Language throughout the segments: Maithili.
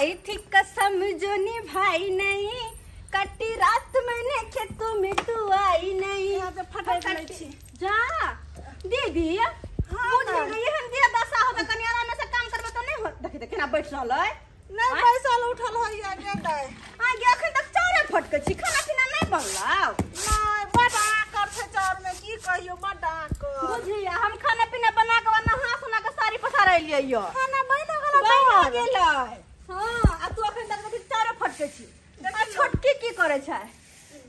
खाई थी कसम जो निभाई नहीं, कटी रात मैंने खेतों में तू आई नहीं। फटक छी जा दीदी। बुझ गई हम दिया दशा हो त कनी आराम से काम करबे त नहीं हो। देख देख केना बैठ रहल है। नहीं बैसल उठल है आगे दाय। आ गे अखन तक चारे फटके छी, खाना पीना नहीं बनलौ? नहीं, बड आकर छै चार में, की कहियो बड आकर। बुझिया हम खाना पीना बना के नहा सोना के साड़ी पसार एलियै यो। खाना बन गेल? बन गेलै हां। आ तू अखन तक देखी चारे फटके छी। आ छोटकी की करे छै?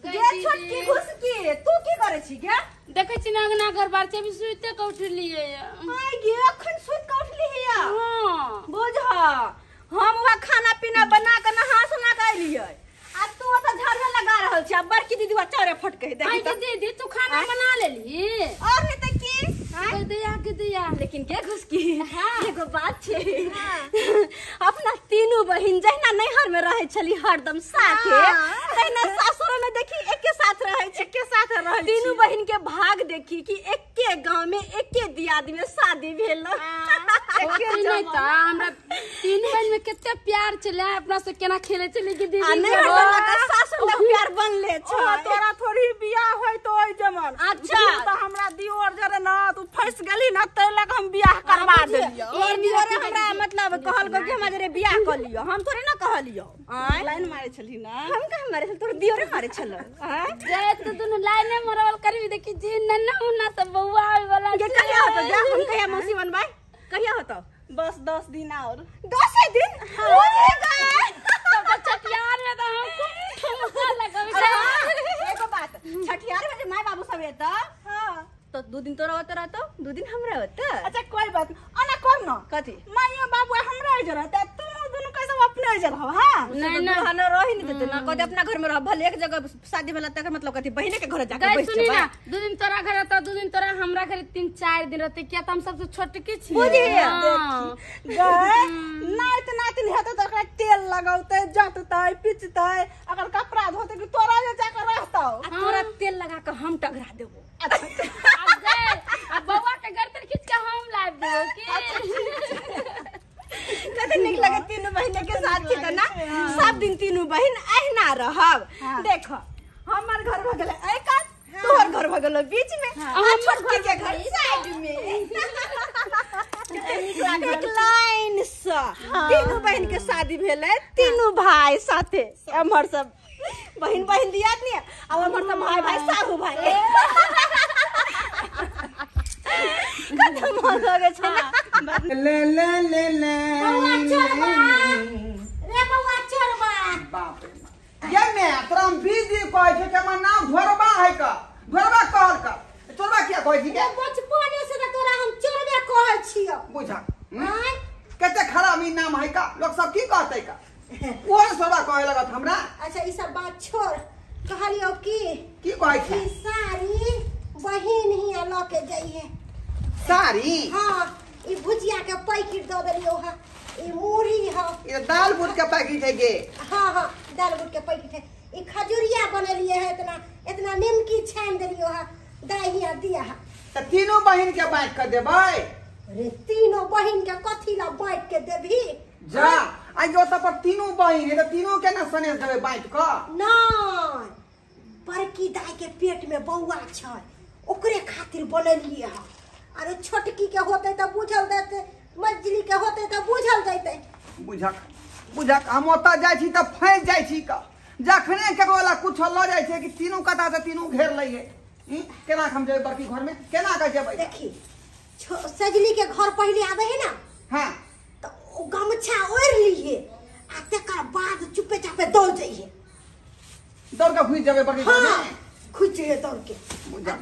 गे छोटकी घुसकी तू की करे छी गे? देखै छी ना अंगना घर बार छै, अभी सुते के उठलियै। हाय गे अखन सुत के उठलियै? हां। बुझ हम वह खाना पीना बना के नहा सोना के एलियै आ तू ओत झाड़ू लगा रहल छी। आ बड़की दीदी वा चारे फटके है। देखी त दीदी तू खाना बना लेली? और नहीं त की दिया के दिया। लेकिन के घुसकी एगो बात छै, अपना तीनू बहिन जहिना नैहर में रहै छली हरदम साथे, तहिना सासुर में देखी एके साथ रहै छै। एके साथ रहै तीनू बहिन के भाग देखी कि एके गांव में एके दियाद में शादी भेल। एके नहीं त हमरा तीन बहिन में कते प्यार छलै, अपना से केना खेले छली कि दीदी। आ नैहर वाला के सासुर में प्यार बनले छै। तोरा थोड़ी बियाह होय तो ओइ जमन। अच्छा त हमरा दियोर जरे ना तू फंस गेली ना तै लग हम बियाह करवा देलियो। और दियोरे हमरा मतलब कहल कि हमरा जरे बियाह क लियो, हम थोड़े ना कहलियो। लाइन मारे छली ना? हम कहाँ मारे छल, तोर दियोरे मारे छल। हां जाय त दुनु लाइने मरवल करबी। देखी जी नन्ना मुन्ना सब बौआ आवे वाला के कहिया होतो? जा हम कहिया मौसी बनबै? कहिया होतो? बस 10 दिन और। 10 दिन? हो गए तब त छठियार में त हम ठुमका लगबै। एगो बात, छठियार में जे माय बाबू सब एता हां तो 2 दिन तोरा होता रहतो, 2 दिन हमरा होता। अच्छा कोई बात नहीं, अना कर न कथी माइयो बाबू हमरा इजर रहते, तू दुनु कैसे अपने इजर रहो। हां नहीं ना हन रही नहीं देते ना कथी अपना घर में रह, भले एक जगह शादी भेला तकर मतलब कथी बहिने के घर जाके बैठ सुनी ना, 2 दिन तोरा घर रहता, 2 दिन तोरा हमरा घर, 3-4 दिन रहते। किया त हम सबसे छोटकी छी। बुझिए गए नाइत नातिन हेतै त ओकरा तेल लगौतै, जततै, पिचतै, अगर कपड़ा धोतै कि तोरा जे जाके रहतौ। आ तोरा तेल लगा के हम टघरा देबो। अच्छा बौआ के गर्दन खींच के हम लाइब देबो की। कते नीक लगे तीनू बहिन के साथ छी त ना सब दिन तीनू बहिन अहिना रहब। देखो हमर घर भ गेलै एहि कात, तोहर घर भ गेलो बीच में, आ छोटकी के घर साइड में। एक लाइन से तीनू बहिन के शादी भेलै, तीनू भाई साथे। हमर सब बहिन बहिन दियाद नहीं, आ हमर सब भाई भाई साहू भाई। कते मन लगे छै ना। ले ले ले ले बौआ चोरबा रे, बौआ चोरबा। बाप रे ये मैं तोरा हम 20 दिन कहै छै कि हमर नाम घोरबा है का, घोरबा कहल का चोरबा किया कहै छी के? बचपने से त तोरा हम चोरबे कहै छियौ। बुझा कते खराब ई नाम है का, लोग सब की कहतै का, ओहन चोरबा कहै लगत हमरा। अच्छा ई सब बात छोड़, कहलियौ की की कहै छै? साड़ी बहिन हिया ल के जइहे। साड़ी? हां, ई भुजिया के पैकेट द देलियौ हा, ई मुरही हा, ई दाल बूट के पैकेट है गे। हां हां दाल बूट के पैकेट है। ई खजुरिया बनेलिए है, इतना इतना निमकी छान देलियौ हा, दाहिया दिया हा। त तीनों बहिन के बांट के देबै? अरे तीनों बहिन के कथी ला बांट के देबही? जा आ जो त पर तीनों बहिन है त तीनों के ना सनेस देबै बांट के? नहीं, बड़की दाई के पेट में बौआ छै, ओकरे खातिर बनेलिए हा। अरे छोटकी के होते त बुझल देते, मजली के होते त बुझल जैते। बुझक बुझक हम ओतऽ जाइ छी त फंसि जाइ छी का, जखने केकरो ला कुछ ल जाइ छै कि तीनू कता से तीनू घेर लै है। केना हम जेबै बड़की घर में, केना के जेबै? देखी सजली के घर पहले आवे है ना, हां त ओ गमछा ओढ़ लिए आ तकर बाद चुपे चापे दौड़ जइहे। दौड़ के घुस जेबै बड़की घर में? घुस जइहे दौड़ के,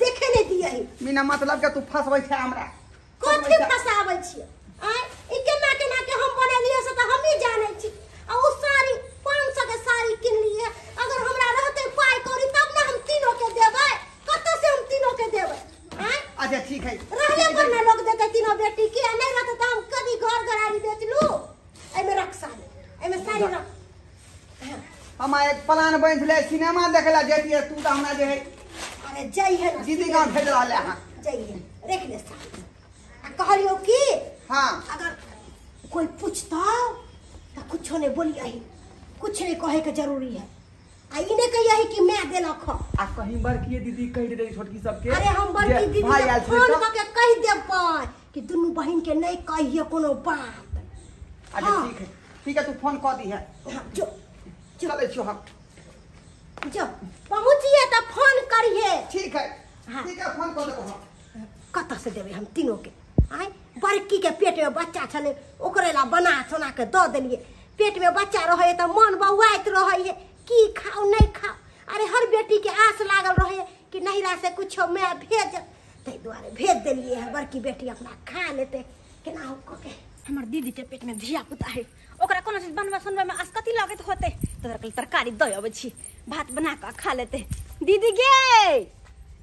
देखे नहीं दिए है। बिना मतलब के तू फंसबै छै हमरा। कथी फंसाबै छियै? आय ई केना केना के हम बनेलियै से त हमही जानै छी। आ ओ साड़ी 500 के साड़ी किनलियै, अगर हमरा रहतै पाइ कौड़ी तब ना हम तीनों के देबै, कतऽ से हम तीनों के देबै? आय अच्छा ठीक है, रहले पर ना लोग देतै तीनों बेटी के, आ नहीं रहतै त हम कभी घर घरारी बेचलू। एमे रख साड़ी, एमे साड़ी रख। हम एक प्लान बन छलै सिनेमा देखला जैतियै, तू त हमरा जे है अरे जइहे ना दीदी गांव भेज रहल है। हां जइहे, रख ले साड़ी। आ कहलियौ की हां अगर कोई पूछतौ त कुछो नहीं बोलियही, कुछ नहीं कहे के जरूरी है। आ ई नहीं कहियही कि मैं देलक ह। आ कहीं बड़की दीदी कहि दे छोटकी सबके। अरे हम बड़की दीदी के फोन क के कहि देबै कि दुनू बहिन के नहीं कहिए कोनो बात। अच्छा ठीक है, ठीक है, तू फोन क दी है। जो चलै छियो हम, जो पहुँचिए त फोन करिए। ठीक है, ठीक है, फोन क देबो हम। कतऽ से देबै हम तीनों के? आय बड़की के पेट में बच्चा छलै, ओकरे ला बना सोना के दऽ देलियै। पेट में बच्चा रहै तऽ मन बौआइत रहै की खाओ नहीं खाओ। अरे हर बेटी के आस लागल रहे कि नहिरा से कुछो मैं भेज, ताहि दुआरे भेज देलियै है। बड़की बेटी अपना खा लेते केना हो कऽ के। हमर दीदी के पेट में धिया पुता है, ओकरा कोनो चीज बनबै सुनबै में आसकति लगैत होते, तोरा के तरकारी दऽ अबै छी, भात बना कऽ खा लेते। दीदी गे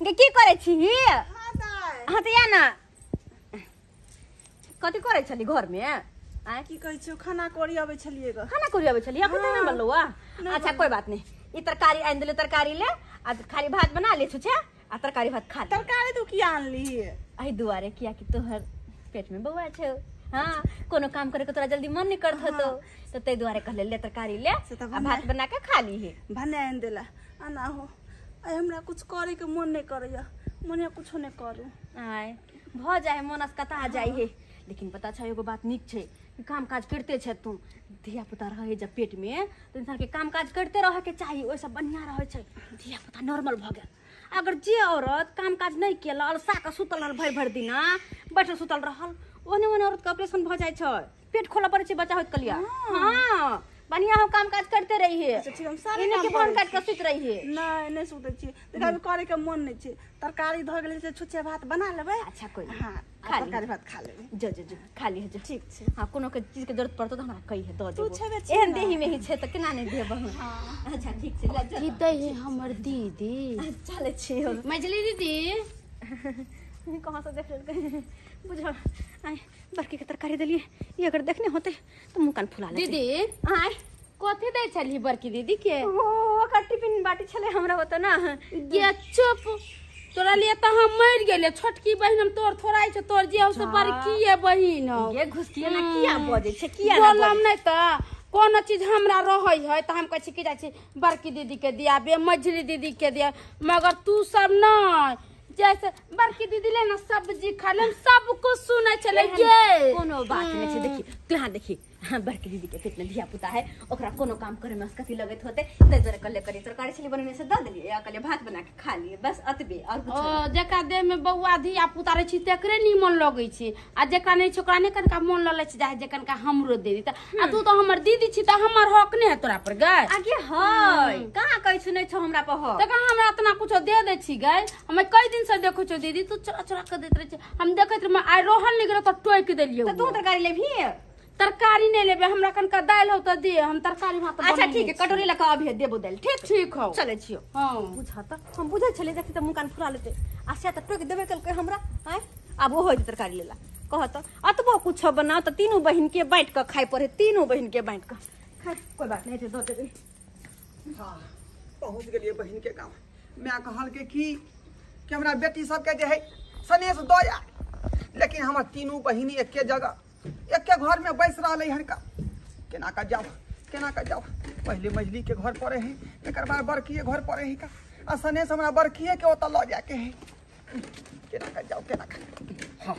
गे की करै छी? हां दाइ। हां तऽ या ना, कथी करै छली घर में? आय की कहै छियौ, खाना कोरी अबै छलियै ग। खाना कोरी अबै छलियै? अखन नहि बनलौ? अच्छा कोई बात नहीं, ई तरकारी आनि देले, तरकारी ले आ खाली भात बना ले छुछे आ तरकारी भात खा ले। तरकारी तू किया आनली? एहि दुआरे किया कि तोहर पेट में बौआ छौ। हाँ, कोनो काम करे के तोरा जल्दी मन नहीं करत होतो, तो ताहि दुआरे कहले ले तरकारी ले आ भात बना के खा लीहे। भने आनि देला। आना हो, आइ हमरा कुछ करे के मन नहीं करैया, मन कुछो नहीं करू। आय भ जाए मन अस्कता जाय हे, लेकिन पता छै एगो बात नीक छै, काम काज करते छै तू। धिया पुता रहे जब पेट में तो इंसान के काम काज करते रहे के चाही, ओहिसँ बढ़िया रहे छै। धिया पुता नॉर्मल भऽ गेल। अगर जे औरत काम काज नहीं केलक, अलसा के सुतल रहल भरि भरि दिना बैठल सुतल रहल, ओहने ओहने औरत के ऑपरेशन भऽ जाइ छै, पेट खोलऽ पड़ै छै बच्चा होइत कलिया। हाँ बढ़िया हो, काम काज करते रहिए। अच्छा ठीक, हम सारे काम के फोन काट के सुत रहिए। नहीं नहीं सुतै छी, देख अभी करे के मन नहीं छै। तरकारी धऽ गेलै से छुच्छे भात बना लेबै। अच्छा कोई हां, तरकारी भात खा लेबै। जो जो जो खा लिहे जो, ठीक छै। हां कोनो के चीज के जरूरत पड़तो त हमरा कहिहे, दऽ तू देबो। छेबे छी एहन देही में ही छै त केना नहीं देबो। अच्छा ठीक छै, ले चल। की दै है हमर दीदी? चलै छी हम। मझली दीदी कहाँ से देख लेलकै बुझल। आय बड़की के तरकारी देलिए, ई अगर देखने होते तो मुंह कान फुला लेते। दीदी आय कथी दै छली बड़की दीदी के? ओ ओकर टिफिन बाटी छले हमरा ओतऽ ना। गे चुप, तोरा लिए तऽ हम मरि गेलियै। छोटकी बहिन हम तोर थोड़ाइ छौ, तोर जे हौ से बड़की बहिन हौ। गे घुसकिए ना किया बजै छै, किया ना बोलम नहीं तऽ कोनो चीज हमरा रहै है तऽ हम कहै छी कि जाइ छी बड़की दीदी के दियाबे, मझली दीदी के दिया, मगर तू सब नहीं। जैसे बड़की दीदी ले ना सब्जी खा ले, हम सब कुछ सुनै छलै। गे कोनो बात नहीं छै। देखी तू यहाँ देखी, हाँ बड़की दीदी के पेट में धिया पुता है, ओकरा कोनो काम करे में कथी लगैत होते, ताहि दुआरे कहले करी तरकारी छली बनेने से दऽ देलियै, आ कहलियै भात बना के खा लिए, बस अतबे और कुछ। ओ जेकरा देह में बौआ धिया पुता रहै छै तेकरे नीमन लगै छै, आ जेकरा नहि छै ओकरा नहि कनिका मन लगै छै, जाहे जे कनिका हमरो दे दी। आ तू तऽ हमर दीदी छी तऽ हमर हक नहि है तोरा पर गै। आगे है कहाँ कहै छु नहि छौ हमरा पर हक? तखन हमरा इतना कुछो दे दै छी गै। हम कई दिन से देखै छौ दीदी, तू चोरा चोरा के दैत रहै छै, हम देखैत रही, आइ रहल नहि गेलो तऽ टोकि देलियै। तऽ तू तरकारी लेबही? तरकारी नहीं लेबे, हमरा कनका दालि हो तऽ दे, हम तरकारी भात। अच्छा ठीक है, कटोरी लऽ कऽ अभी देबो दालि। ठीक ठीक हौ, चलै छियौ। हां बुझा तऽ हम बुझै छलियै, देखी तऽ मुँह कान फुला लेतै, आ से तऽ टोकि देबे केलकै हमरा। आँय आब ओहो हेतै तरकारी लेला। कह तऽ अतबो कुछो बनाउ तऽ तीनू बहिन के बाँटि कऽ खाय पड़े, तीनू बहिन के बाँटि कऽ खाय। कोई बात नहीं, दऽ देबै। हाँ पहुँच गेलियै बहिन के गाँव। माय कहलकै कि हमरा बेटी सबके जे है सनेस दऽ आ, लेकिन हमर तीनू बहिनी एके जगह एके घर में बैस रहलै हन। का केना का जाओ, केना का जाओ? पहले मझली के घर पड़े है, एक बाद बड़कीए घर पड़े है का, आ सनेस हमरा बड़कीए के ओतऽ लऽ जाके है। केना का जाओ, केना का? हाँ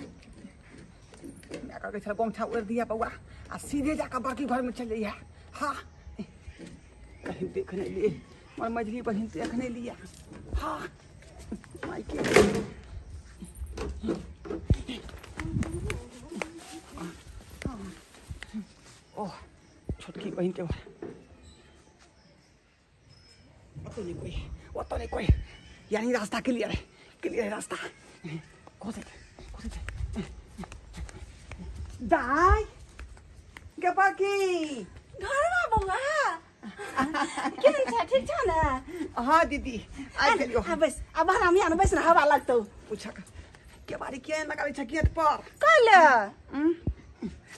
मैं कहै छल गमछा ओढ़ि दिया बौआ आ सीधे जाकर बड़की घर में चल जइहा। हाँ कहीं देख नहीं लिए, मगर मझली बहिन देख नहीं लिया। हाँ मायके ओह छोटकी बहिन के घर ओतऽ नहीं कोई, ओतऽ नहीं कोई, यानी रास्ता क्लियर है, क्लियर है रास्ता। खोसे खोसे दाई के बाकी घरमा बौआ केहन छ? ठीक छ न? हाँ दीदी आइ गेलियो। हां बैस, अब आराम यहाँ बैस न, हवा लगतौ। पूछा के बारी किया लगाबै छ गेट पर? कइले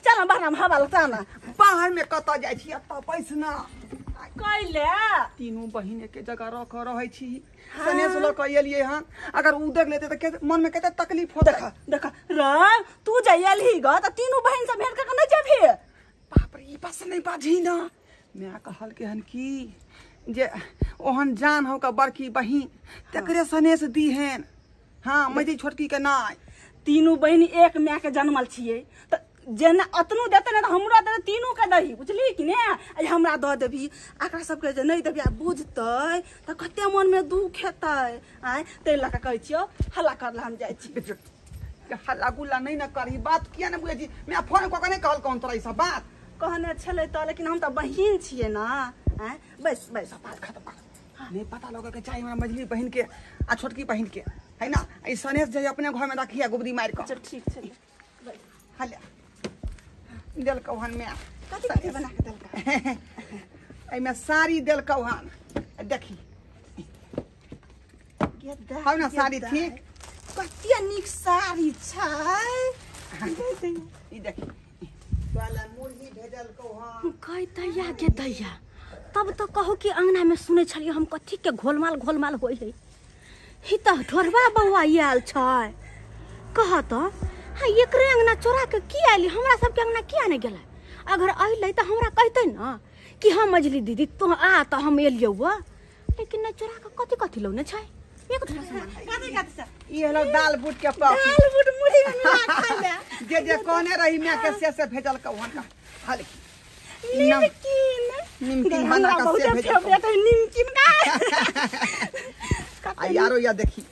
चल बाहर में हवा लगता न। बाहर में कतऽ जाइ छी, एतऽ बैस न। कइले तीनू बहिन एके जगह रख रहै छी, सनेस लऽ कऽ एलियै हन, अगर उ देख लेतै तऽ मन में कते तकलीफ होतै। देख देख रे, तू जे एलही ग तऽ तीनू बहिन से भेंट कऽ के नहि जेबही? बाप रे ई बात नहीं बाजी ना। मैं कहल के हन की जे ओहन जान हो का बड़की बहिन तकरे सनेस दी हन। हाँ मझली छोटकी के नाय। तीनू बहिन एक my के जन्मल छियै त जेना अतनो देते ने त हमरो देते तीनू के दही बुझली कि ने। आ हमरा the देबी एकरा सबके जे नहीं देबी आ बुझतै त कते मन में दुख हेतै। आय तै लऽ के कहै छियौ हल्ला करला हम जाइ छी। हल्ला गुल्ला नहीं ना करी बात किया ने बुझै छी। मैं फोन कऽ के नहीं कहल कौन तोरा ई सब बात कहने छलै त, लेकिन हम त बहिन छियै ना। आय बस बस बात खत्म कर। नहीं पता लगे के चाही हमरा मझली बहिन के आ छोटकी बहिन के है ना। ई सनेस जे अपने घर में रखिया गुबरी मार के। अच्छा ठीक छै। हल्ला देलकौ हन मैं कथी कथी बना के देलका? एहिमे साड़ी देलकौ हन देखी हौ ना साड़ी ठीक कते नीक साड़ी छै। ई देखी तोला मुर्गी भेजलकौ हन। कहि दैया गे दैया तब तो कहू कि अंगना में सुनै छलियै हम कथी के घोलमाल घोलमाल होइ है। ही त ढोरबा बौआ आयल छै कह त हाँ एकरे अंगना चोरा के की आयली हमरा सबके अंगना किया नहीं गेलै? अगर अइलै त हमरा कहतै न कि हाँ मझली दीदी तो आ त हम एलियौ, लेकिन न चोरा के कथी कथी लौने छै एक थोड़ा सामान। कथी कथी से ई हलो दाल बूट के पापी दाल बूट मुरही में मिला खाइ ले जे जे कहने रही मैं के से भेजल कौ हन का हल निमकिन निमकिन बना के से भेजल फेवरेट है निमकिन का। आ यारो या देखी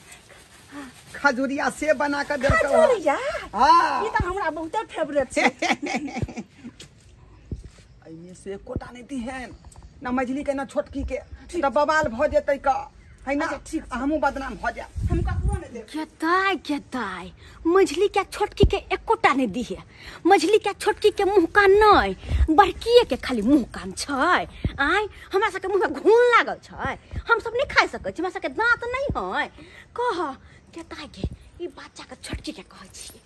खजुरिया से बना के देलकौ। खजुरिया हां ई त हमरा बहुत फेवरेट छै। एमे से एकोटा नहीं दिहन ना मझली के ना छोटकी के त बवाल भ जेतै का है ना। ठीक हमहू बदनाम भ जाए। हम ककरो नहीं देब। केताय केताय मझली के छोटकी के एकोटा नहीं दिहे। मझली के छोटकी के मुंह कान नहीं बड़कीए के खाली मुंह कान छै। आय हमरा सबके मुंह में घुन लागल छै, हम सब नहीं खाइ सकै छी, हमरा सबके दांत नहीं है। कह केताय के ई बच्चा के छोटकी के कहै छी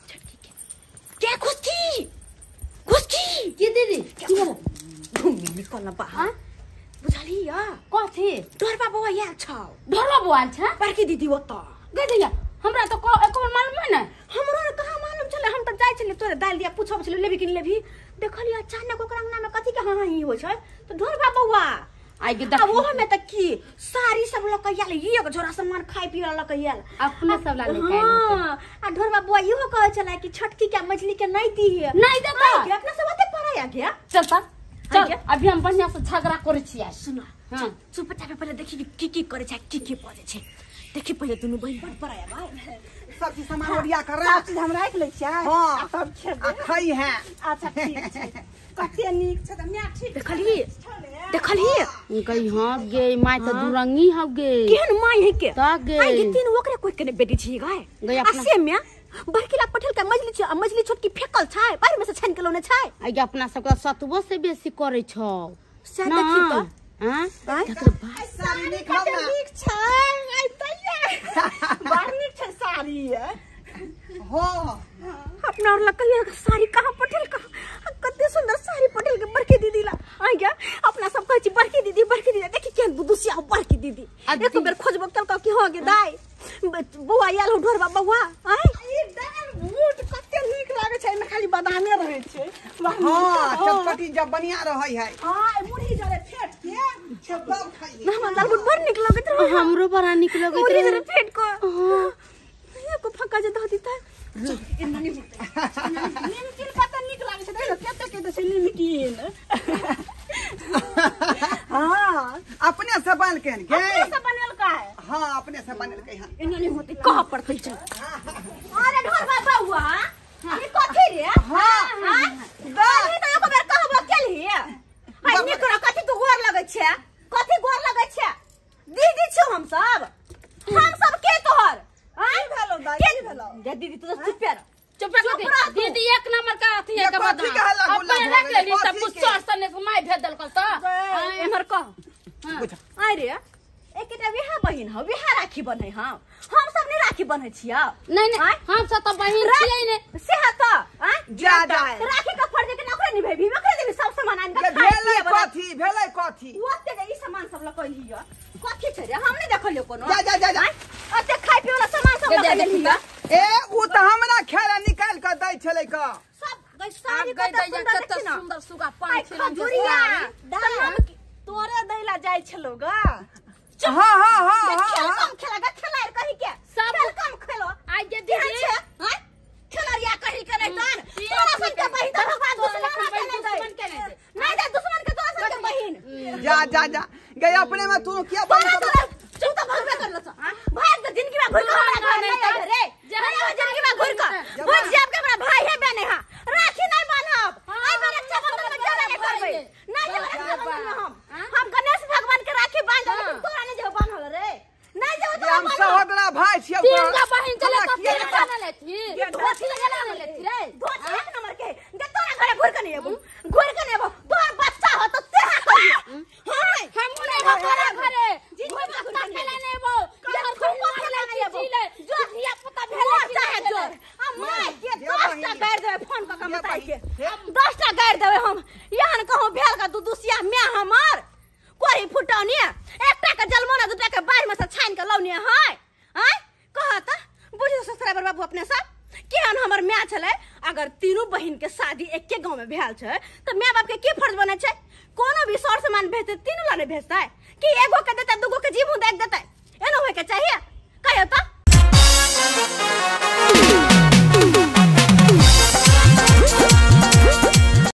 छोटकी के के खुशकी खुशकी के दीदी की भेल घुम निकल न बाहर बुझलिया कथी ढोरबा बौआ आयल छौ। ढोरबा बौआ आयल छै बड़की दीदी ओतऽ गै दैया हमरा तो एको मालूम है ना। हमरो ने कहाँ मालूम छलै, हम तऽ जाइ छलियै तोरे दालि दिया पूछब छलियै लेबही कि नहीं लेबही, देखलियै अचानक ओकरा अंगना में कथी के हाँ हाँ ही होइ छै तऽ ढोरबा बौआ आइ के आ ओहो में तऽ की साड़ी सब लऽ के आयल एक झोरा सामान खाइ पिए लऽ के आयल अपने सब ला लेके आयल। हाँ आ ढोरबा बौआ इहो कहै छलै कि छोटकी के मझली के नहीं दिहे नहीं देता अपना सब ओते पढ़ाया गया। चलता चल अभी हम बढ़िया से झगड़ा करै छियै। सुन हां चुपचाप पहिले देखी की की करै छै की की बजै छै देखी पहिले दुनू बहिन बड़ पराया भाई सब चीज सामान ओरिया कर रख सब चीज हम राख लै छियै। हां तब खेबै आ खाई है। अच्छा ठीक छै कते नीक छै त my ठीक देखलही देखलही गई। हां गे my त दुरंगी हौ गे केहन my है के त गे आई गे तीन ओकरे कोई के बेटी छी गाय आ से म्या बड़कीला पठेल के मझली छै आ मझली छोटकी फेकल छै बाहर में से छान के लौने छै। आई गे अपना सबके सतबो से बेसी करै छौ से देखी त हां साड़ी नीक हौ ना नीक छै आई तैया बड़ नीक छै साड़ी हो अपना और लकड़िया के साड़ी कहाँ पठेल का कते सुंदर साड़ी पठेल के बड़की दीदी ला आ गया अपना सब कहै छी बड़की दीदी बड़की दीदी देखी केहन बुदुसिया हो बड़की दीदी एक बेर खोजबो केलकौ कि हां गे दाई बौआ आयल हो ढोरबा बौआ आय ई दाल बूट कते नीक लागै छै एमे खाली बादामे रहै छै। हां चटपटी जब बढ़िया रहै है। हां मुरही जरे फेट के सब खाइ हमरा दाल बूट बड़ नीक लगैत रहे। हमरो बड़ा नीक लगैत रहे मुरही जरे फेट के। हां एको फक्का जे दह दितै निमकिन कते नीक लागै छै देखियौ कते कते छै निमकिन। हां अपने से बनलकै हन गे अपने से बनलकै है। हां अपने से बनलकै हन एना नहीं होतै कह पड़तै छै। अरे ढोरबा बौआ ई कथी रे? हां हां दाई त एको बेर कहबो केलही हाय नीक रह कथी तू गोर लगै छै कथी गोर लगै छै दीदी छौ हम सब के तोहर की भेलौ दाई की भेलौ? दे दीदी तू तो चुप रह चुप रह दीदी एक नंबर का अथी है के बदमाश अपन रख लेली सब कुछ चोर सने से my भेज देलकौ त एमहर कह आय रे एकेटा विहा बहिन हौ विहा राखी बन्है हौ हम सब नहीं राखी बन्है छियौ। नहीं नहीं हम सब त बहिन छियै ने से त आ जा जा राखी के फर्ज के नौकरी निभेबी ओकरे देबी सब सामान आन के खाइ भेलै कथी भेलै कथी ओते जे ई सामान सब ल कहियो कथी छै रे हम नहीं देखलियो कोनो जा जा जा जा ओते खाइ पिए वाला सामान सब ल कहियो। ए उ त हमरा खेला निकाल के दै छलै का सब गई साड़ी गई कते दैया सुंदर कते देखी ना। सुंदर सुगा आई पाँच रंग के खजुरिया साड़ी। दाम तोरे दैला जाइ छलो गा। हाँ हाँ हाँ हाँ खेल हाँ। कम खेला गा, खेलार कही के सब- खेल कम खेलो। आई गे केहन दीदी छै हैं? खेलरिया कही के नहीं तहन ठीक तोरा सन के ठीक। बहिन तऽ भगवान तोरा दुश्मन सन के नहीं बहिन दुश्मन के दे। नहीं दे। नहीं दे दुश्मन के तोरा सन के बहिन। जा जा जा गई अपने में तू किया तोरा बहिन तोरा तू तो भगवे कर लस भाग त जिंदगी में घुर के हमरा घर नहीं आबे रे। जहन नहीं आबे जिंदगी में घुर के जब- बुझ जाब के हमरा भाई है बने हां राखी नहीं बांधब। आई बार रक्षाबंधन में जाबे नहीं करबै। नहीं जेबै रक्षाबंधन में हम। हम गणेश भगवान के राखी बांध देबै, लेकिन तोरा नहीं जेबै बांधल रे। नहीं जेबै तोरा हम बांधल। सहोदरा भाई छियै तीन गो बहिन चले हमरा तो किया तीन गो ना लेथी। धोती लगा ना लेथी रे। धोती एक नंबर के गे तोरा घरे घुर के नहीं एबो, घुर के नहीं एबो। तोहर बच्चा हो तो तेहा करियो। हां हमहू नहीं हो तोरा घरे। जिंदगी घुर में के घुर के खेले नहीं एबो। जहर जहर खुद खुद खेले खेले नहीं एबो। जी ले। जो धिया पुता भेले मोर कि चाहे नहीं जोर। भेले। आ my के ये 10 टा बहिन। गारि देबै फोन कऽ के ये बताइ के। बहिन। 10 टा गारि देबै हम। एहन कहूँ भेल का दुदुसिया my हमर कोरी फुटौनी एकटा के जलमौना दूटा के बाढ़ि में से छानि के लौनी है। आँय कह तऽ बुझ ससुराबर बाबू अपने सब केहन हमर my छलै। अगर तीनू बहिन के शादी एके गांव में भेल छै तऽ my बाप के की फर्ज बनै छै? कोनो भी सर सामान भेजतै तीनू ला नहि भेजतै कि एगो के देतै दूगो के जीभू देख देतै? एना होय के चाहिए।